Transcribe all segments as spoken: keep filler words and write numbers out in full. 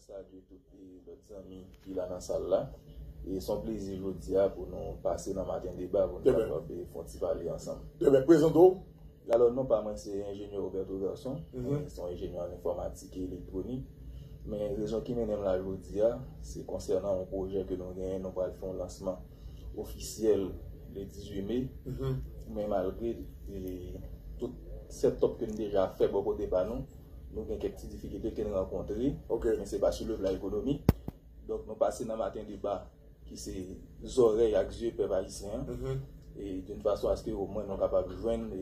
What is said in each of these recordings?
Salye tout e lòt zanmi ki la nan sal la. E se yon plezi jodi a pou nou pase nan Maten Deba pou nou kapab e fè yon ti pale ansanm. Trè byen, prezante w. Alò, non pa mwen se enjenyè Roberto Verson. Mwen se yon enjenyè an enfòmatik e elektwonik. Men rezon ki mennen m la jodi a, se konsènan yon pwojè ke nou genyen, nou pral fè yon lansman ofisyèl le dizuit me. Men malgre e, tout setup ke n deja fè bò kote pa nou, nou gen kèk ti difikilte ke n rankontre. Men se pa sou le plan ekonomik. Donk, nou pase nan Maten Deba, ki se zòrèy ak zye pèp ayisyen an. E d'une façon à ce que omwen nou kapab jwenn e,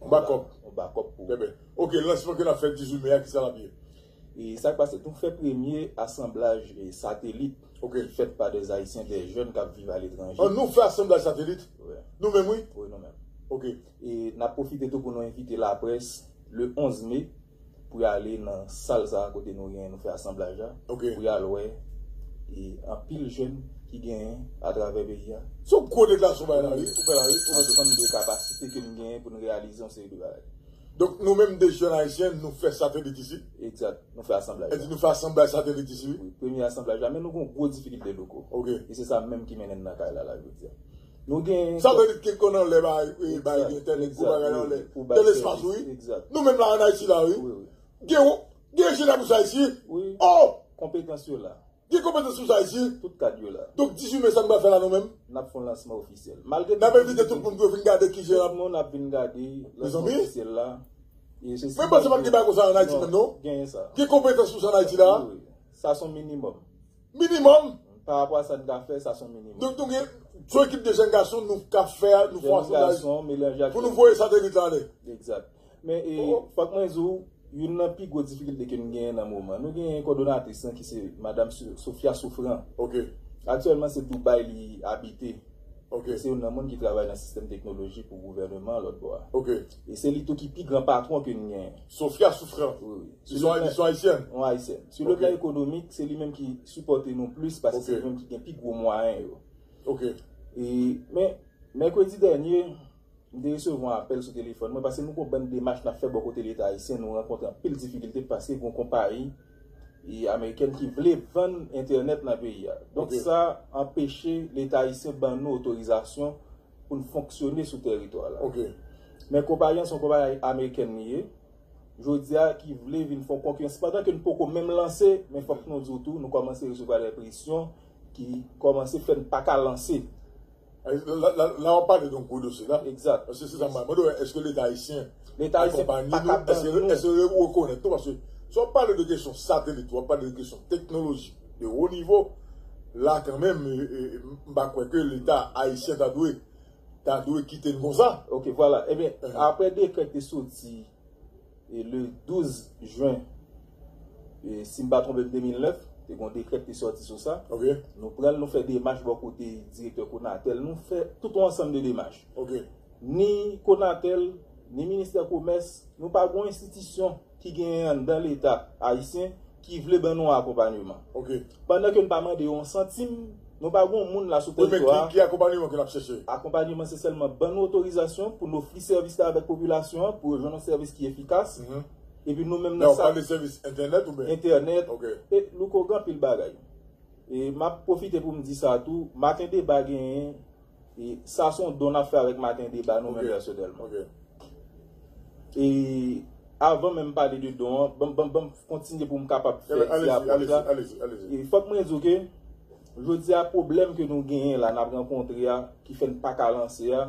yon backup. Yon backup pou. Trè byen. Ok, lansman ke n ap fè dizuit me a, ki sa l ap ye? E sa k pase, nou fè premye asanblaj e, satelit ki fèt pa des Haïtiens, des jeunes k ap viv aletranje. An nou fè asanblaj satelit? Wi. Nou menm, wi? Wi, nou menm. Ok. E n ap pwofite tou pou nou envite laprès le onz me pou y ale nan sal sa a kote nou gen, nou fè asanblaj la, pou y al wè e anpil jèn ki genyen atravè peyi a. Se yon gwo deklarasyon w bay la, wi, ou fè la, wi. Ansanm de kapasite ke n genyen pou n reyalize yon seri de bagay. Donk, nou menm de jèn ayisyen, nou fè satelit isi? Egzat. Nou fè asanblaj la. Èdi nou fè asanblaj satelit isi, wi. Wi, premye asanblaj la, men nou gen yon gwo difikilte loko. Ok. E se sa menm ki mennen n nan kay la, la, jodi a. Nou gen satelit ki konn anlè bay, e, bay entènèt, gwo bagay anlè. Nan lespas, wi. Egzat. Nou menm la, ann Ayiti la, wi. Wi, wi. Gen, gen enjenyè pou sa isi? Wi. Oh! Konpetans yo la. Gen konpetans pou sa isi? Tout kad yo la. Donk, dizuit me, sa n pral fè la, nou menm? N ap fè yon lansman ofisyèl. Malgre n ap envite tout moun pou yo vin gade ki jan l ap. Tout moun ap vin gade lansman ofisyèl la. Mezanmi! Mwen panse pa t gen bagay konsa ann Ayiti menm, non? Genyen sa. Gen konpetans pou sa ann Ayiti la? Wi, wi. Sa se yon minimòm. Minimòm? Pa rapò a sa n ka fè, sa se yon minimòm. Donk, nou gen yon ekip de jèn gason, nou ka fè, nou fè yon asanblaj pou nou voye satelit la ale. Egzat. Men, e, fòk mwen di w, youn nan pi gwo difikilte ke n genyen nan moman, nou genyen kòdonatris lan ki se Madanm So-, Sophia Souffrant. Ok. Aktyèlman, se Dubai li abite. Ok. Se youn nan moun ki travay nan sistèm teknoloji pou gouvèneman lòt bò a. Ok. E se li tou ki pi gran patwon ke n genyen. Sophia Souffrant. Wi, wi. Li se yon, li se yon ayisyèn? Yon ayisyèn. Sou le plan ekonomik, se li menm ki sipòte nou plis paske se li menm ki gen pi gwo mwayen yo. Ok. E, men, mèkredi dènye, m te resevwa yon apèl sou telefòn mwen, paske nou gon bann demach n ap fè bò kote Leta ayisyen, nou rankontre anpil difikilte paske gon konpayi e, amerikèn ki vle vann entènèt nan peyi a. Donk, sa anpeche Leta ayisyen ban nou otorizasyon pou n fonksyone sou tèritwa la. Ok. Men konpayi an se yon konpayi amerikèn li ye, jodi a ki vle vin fè yon konkirans. Pandan ke n poko menm lanse, men fòk nou di w tou, nou kòmanse resevwa de presyon ki kòmanse fè n pa ka lanse. La, la, la, la w ap pale de yon gwo dosye la. Egzat. Paske se sa m mande w, èske Leta ayisyen akonpaye nou? Èske, èske yo rekonèt tou? Paske si w ap pale de kesyon satelit, w ap pale de kesyon teknoloji de wo nivo, la kanmenm, e, e, m pa kwè ke Leta ayisyen ta dwe, ta dwe kite n konsa. Ok, vwala. Ebyen, apre dekrè ki te soti e le douz jen, e si m pa twonpe m, de mil nèf, te gon dekrè ki te sòti sou sa. Ok. Nou pran l, nou fè demach bò kote direktè Conatel, nou fè tout yon ansanm de demach. Ok. Ni Conatel, ni Ministè Komès, nou pa gon enstitisyon ki genyen anndan Leta ayisyen ki vle ban nou akonpayeman. Ok. Pandan ke n pa mande yo yon santim, nou pa gon moun la sou tèritwa a. Wi, men ki, ki akonpayeman ke n ap chèche? Akonpayeman se sèlman ban nou otorizasyon pou n ofri sèvis la avèk popilasyon an, pou yo jwenn yon sèvis ki efikas. Epi nou menm nan sa. Lè w pale sèvis entènèt oubyen? Entènèt. Ok. E Louko, gen anpil bagay. E m ap pwofite pou m di sa tou, Maten Deba genyen E sa se yon don n ap fè avèk Maten Deba nou menm pèsonèlman. Ok. E avan menm pale de don an, ban m, ban m, ban m kontinye pou m kapab fè ti apwòch la. E fòk mwen di w ke jodi a pwoblèm ke nou genyen la, n ap rankontre a, ki fè n pa ka lanse a,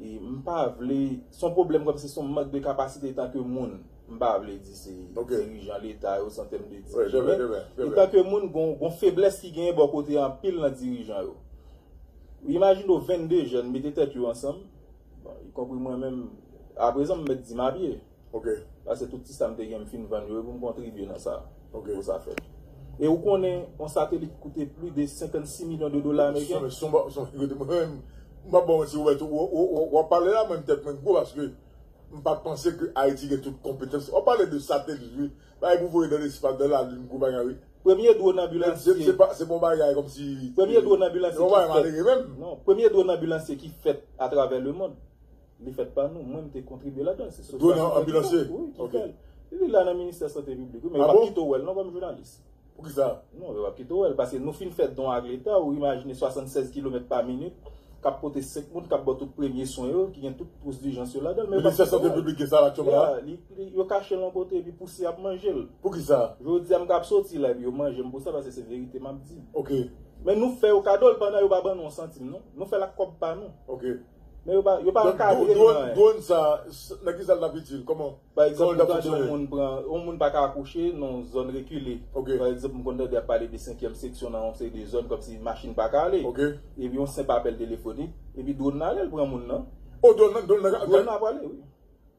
e m pa vle, se yon pwoblèm kòmsi se yon mank de kapasite etanke moun. M pa vle di se dirijan Leta yo, se an tèm de dirijan, men etanke moun, gon, gon feblès ki genyen bò kote anpil nan dirijan yo. Imajine w vennde jèn mete tèt yo ansanm, bon, ikonpri mwen menm, aprezan m mèt di m a pye. Ok. Paske tout ti sa m te gen m fin vann yo, e pou m kontribye nan sa, pou sa fèt. E ou konnen, yon satelit koute plis de senkannsis milyon de dola ameriken. Son, son, son, mwen menm, m p ap ba w manti, Roberto, w, w, w, w ap pale la, mwen tèt mwen gwo, paske m pa t panse ke Ayiti gen tout konpetans. W ap pale de satelit, wi. Bagay pou voye nan lespas, nan lalin, gwo bagay, wi. Premye dwòn anbilansye. Se, se pa, se pa yon bagay kòmsi. Premye dwòn anbilansye ki fèt. Se yon bagay malere menm. Non, premye dwòn anbilansye ki fèt atravè lemonn, li fèt pa nou. Mwen, m te kontribye ladan. Se Sophia Souffrant ki fè l. Wi, ki fè l. Li la nan ministè sante piblik, wi, men m p ap kite w wè l non kòm jounalis. Poukisa? Non, yo p ap kite w wè l, paske nou fin fè don ak Leta, ou imajine swasannsèz kilomèt pa minit, k ap pote senk moun, k ap ba w tout premye swen yo, ki gen tout twous dijans yo ladan l, men yo p ap kite w wè l. Ministè Sante Piblik gen sa l aktyèlman la? Ya, li, li, yo kache l yon kote, epi pousyè ap manje l. Poukisa? Jodi a, m ka ap soti la, epi yo manje m pou sa, paske se verite m ap di. Ok. Men nou fè yo kado l pandan yo pa ban nou yon santim, non. Nou fè l ak kòb pa nou. Ok. Men yo pa, yo pa ankadre nou nan anyen. Donk, dwòn, dwòn sa, s-, nan ki sa l t ap itil? Kòman? Pa egzanp, ou tande yon moun pran, yon moun pa ka akouche nan yon zòn rekile. Ok. Pa egzanp, m konn tande y ap pale de senkyèm seksyon nan yon seri de zòn, kòmsi machin pa ka ale. Ok. Epi yon senp apèl telefonik, epi dwòn nan ale, l pran moun nan. O, dwòn nan, dwòn nan ka, dwòn nan ap ale, wi.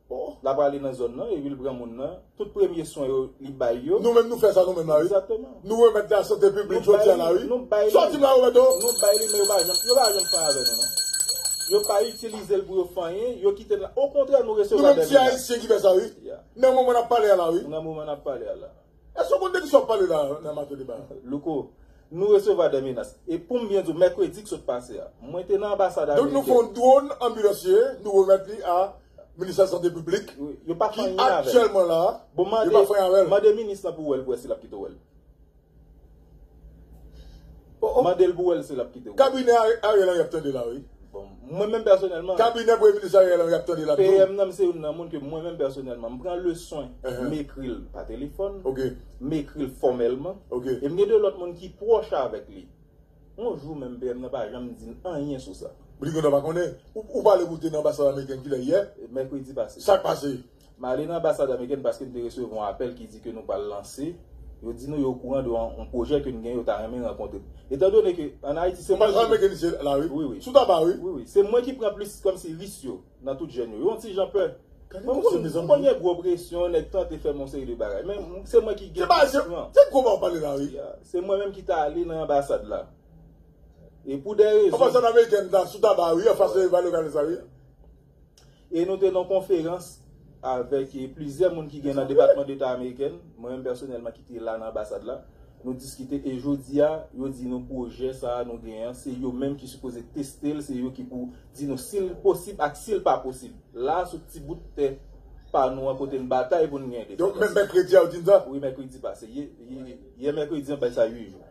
Oh. L ap ale nan zòn nan, epi l pran moun nan. Tout premye swen yo, li bay yo. Nou menm nou fè sa nou menm la, wi. Egzakteman. Nou remèt la sante piblik jodi a la, wi. Nou bay li. Sòti m la, Roberto. Nou bay li, men yo pa janm, yo pa janm fè avè nou, non. Yo pa itilize l pou yo fè anyen, yo kite l la. Okontrè, nou resevwa dè menas. Nou menm ti Ayisyen ki fè sa, wi. Ya. Nan moman n ap pale a la, wi. Nan moman n ap pale a la. Èske w konn de kisa w ap pale la, nan Maten Deba? Louko, nou resevwa dè menas. E pou m byen di w, mèkredi k sot pase a, mwen te nan anbasad amerikèn. Donk nou fè yon dwòn anbilansye, nou remèt li a Ministè Sante Piblik, wi, yo pa fè anyen avè l. Ki aktyèlman la, yo pa fè anyen avè l. Bon, mande, mande minis lan pou w wè l, pou w wè si l ap kite w wè l. Oh, oh. Mande l pou w wè l si l ap kite w. Kabinè Ari-, Ariel Henry ap tande la, wi. Bon, mwen menm pèsonèlman, kabinè Premye Minis Ariel Henry ap tande la tou. P M nan, m se youn nan moun ke mwen menm pèsonèlman, m pran le swen, m ekri l pa telefòn, m ekri l fòmèlman, e m gen de lòt moun ki pwòch avèk li. Yon jou menm, P M nan pa janm di n anyen sou sa. Li gentan pa konnen. Ou, ou pale pou te nan anbasad amerikèn kilè yè? Mèkredi pase. Sa k pase? M ale nan anbasad amerikèn paske m te resevwa yon apèl ki di ke nou pral lanse. Yo di nou yo okouran de yon, yon pwojè ke n gen, yo ta renmen rankontre m. Etandone ke ann Ayiti, se moun ki... Anbasad amerikèn isit la, wi. Wi, wi. Sou taba, wi. Wi, wi. Se mwen ki pran plis kòmsi risk yo nan tout jèn yo. Yo yon ti jan pè. Mwen, m konn, m konn gen gwo presyon, nèg tante fè m yon seri de bagay. Men m, se mwen ki gen plis plan. Se pa, se, se gwo pa w pale la, wi. Ya, se mwen menm ki ta ale nan anbasad la. E pou de rezon. Anbasad amerikèn ta sou taba, wi, anfas de Palè Lokal sa, wi. E nou te nan konferans avèk, e, plizyè moun ki gen nan Depatman Deta amerikèn, mwen menm pèsonèlman ki te la nan anbasad la. Nou diskite e jodi a, yo di nou pwojè sa a nou genyen an, se yo menm ki sipoze teste l, se yo ki pou di nou si l posib ak si l pa posib. La, sou ti bout tè pa nou an kote n batay pou n gen endepandans. Donk, menm mèkredi a, yo di n sa? Wi, mèkredi pase. Yè, yè, yè mèkredi an bay sa uit jou.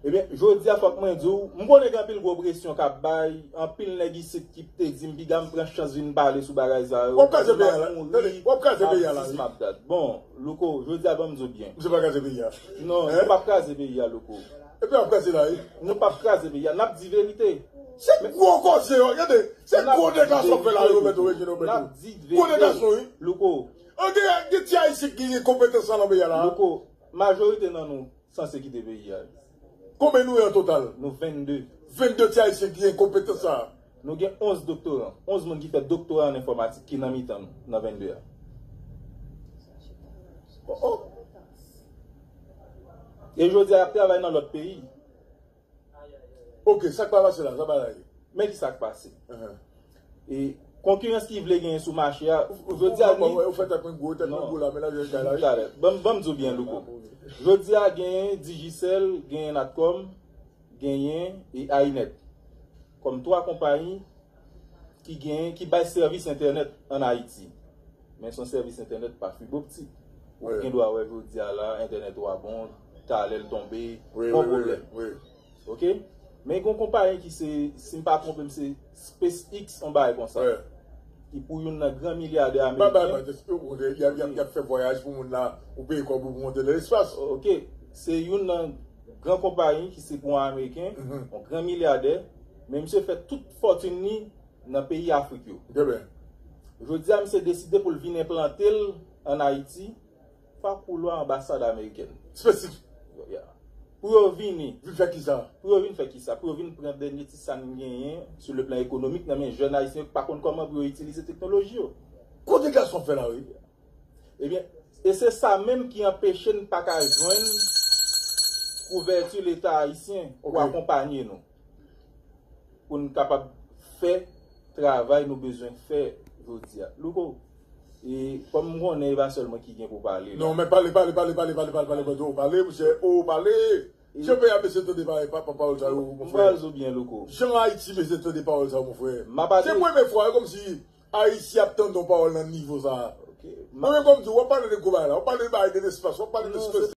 Ebyen, jodi a, fòk mwen di w, m konnen gen anpil gwo presyon k ap bay, anpil nèg isit ki te di m, piga m pran chans vin pale sou bagay sa yo. W ap kraze peyi a la. Tande, w ap kraze peyi a la, wi. Bon, Louko, jodi a, ban m di w byen. Misye pa kraze peyi a. Non, nou p ap kraze peyi a, Louko. Epi w ap kraze la, wi. Nou p ap kraze peyi a, n ap di verite. Se gwo koze, yo, gade, se gwo deklarasyon fè la, Roberto, Regine Roberto. N ap di verite. Gwo deklarasyon, wi. Louko. An gen, gen ti Ayisyen ki gen konpetans lan nan peyi a la. Louko, majorite nan nou sanse kite peyi a. Konbyen nou ye an total? Nou vennde. Vennde ti Ayisyen ki gen konpetans sa a. Nou gen onz doktoran, onz moun ki fè doktora an enfòmatik ki nan mitan nou, nan vennde a. Oh, oh. E jodi a, y ap travay nan lòt peyi. Ok, sa k pa pase la, sa pa la ye. Men ki sa k pase. E konkirans ki vle genyen sou mache a, jodi a, ou fè tèt mwen gwo, tèt mwen gwo la, men la, jodi a la, wi. Talè. Ban m, ban m di w byen, Louko. Jodi a, genyen Digicel, genyen Natcom, genyen e Ainet. Kòm twa konpayi ki genyen, ki bay sèvis entènèt ann Ayiti. Men se yon sèvis entènèt pa fiboptik. Ou gen dwa wè jodi a la, entènèt ou a bon, talè l tonbe, wi, wi, wi, wi. Ok? Men gen yon konpayi ki se, si m pa twonpe m, se SpaceX, yon bagay konsa. Ki pou youn nan gran milyadè ameriken. Y ap, y ap, y ap fè vwayaj pou moun la, ou peye kòb ou pou monte nan lespas. Ok. Se youn nan gran konpayi ki se pou yon ameriken, yon gran milyadè, men misye fè tout fòtin li nan peyi Afrik yo. Jodi a, misye deside pou l vin enplante l ann Ayiti, pa koulwa anbasad amerikèn. Spesifik. Ya. Pou yo vini. Vin fè kisa? Pou yo vin fè kisa? Pou yo vin pran dènye ti sa n genyen sou le plan ekonomik nan men jèn ayisyen yo ki pa konn kòman pou yo itilize teknoloji yo. Kote gason fè la, wi? Ebyen, e se sa menm ki anpeche n pa ka jwenn kouvèti Leta ayisyen pou akonpanye nou. Pou n kapab fè travay nou bezwen fè jodi a. Louko, e kòm m konnen e pa sèl mwen ki gen pou pale la. Non, men pale, pale, pale, pale, pale, pale, pale, pale, misye, o, pale. Jan peyi a bezwen tande pa, pa, pa pawòl sa yo, mon frè. M pral di w byen, Louko. Jan Ayiti bezwen tande pawòl sa yo, mon frè. Se premye fwa, e kòmsi Ayiti ap tande yon pawòl nan nivo sa a. Mwen menm kòm di w, w ap pale de gwo bagay la, w ap pale de bagay de lespas, w ap pale de spes.